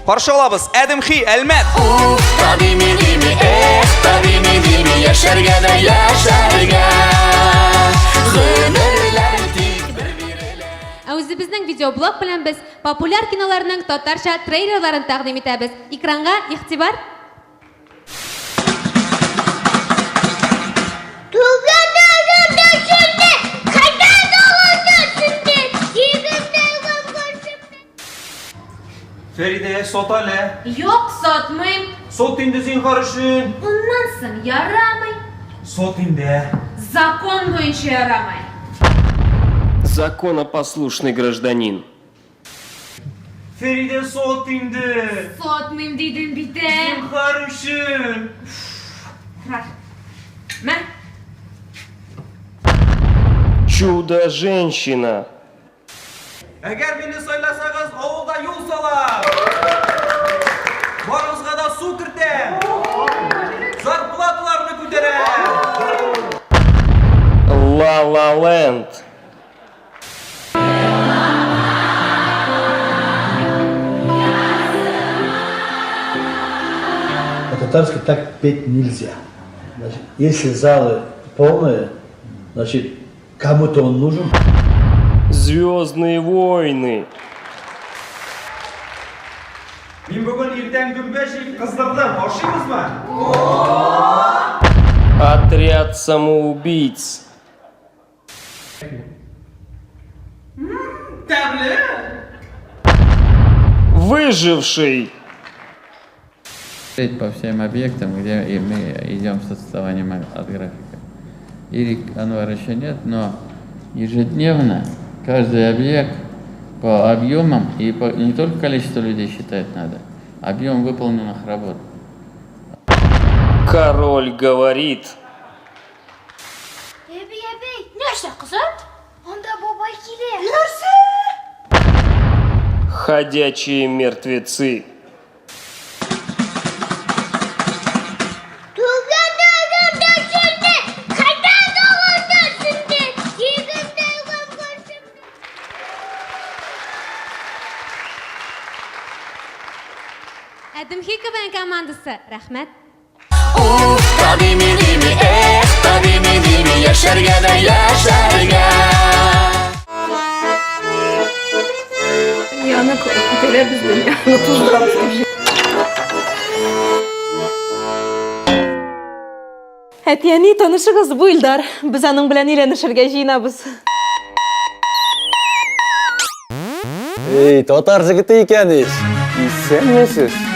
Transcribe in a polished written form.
Каршы алабыз Әдем Хи, Әлмәт. Уф, та дими дими, эх, та дими дими, яшәргә дә яшәргә. Гомерләр тик бер бирелә. Ә үзебезнең видеоблог белән без популяр киноларның татарча трейлерларын тәкъдим итәбез. Экранга игътибар! Фәридә, сат әле. Юк, сатмыйм. Сат инде зинһар өчен. Уннан соң ярамый. Сат инде. Закон буенча ярамый. Законопослушный гражданин. Фәридә, сат инде. Сатмыйм дидем бит, ә. Зинһар өчен. Ярар. Мә. Чудо-женщина. Әгәр мине сайласагыз, авылда юл салам. Барыгызга да су кертәм. Зарплаталарны күтәрәм. Ла-ла Ленд. По-татарски так петь нельзя. Значит, если залы полные, значит, кому-то он нужен. Звездные войны. Мин бүген иртән гөмбә җыеп кыздырдым. Ашыйбызмы? Отряд самоубийц. Тәмле! Выживший. По всем объектам, где и мы идем с отставанием от графика. Или Анвар еще нет, но ежедневно каждый объект по объемам и по, не только количество людей считать надо, объем выполненных работ. Король говорит. Әби, әби, нәрсә, кызым? Анда бабай килә. Ходячие мертвецы. Әдемхи КВН командасы, рәхмәт. Уф, та дими дими, эх, та дими дими, яшәргә дә яшәргә. Дөньяны күтәрәбез, дөньяны туздырабыз дип. Әти-әни, танышыгыз, бу Илдар. Без аның белән өйләнешергә җыенабыз. Эй, татар җегете икән ич. Исәнмесез.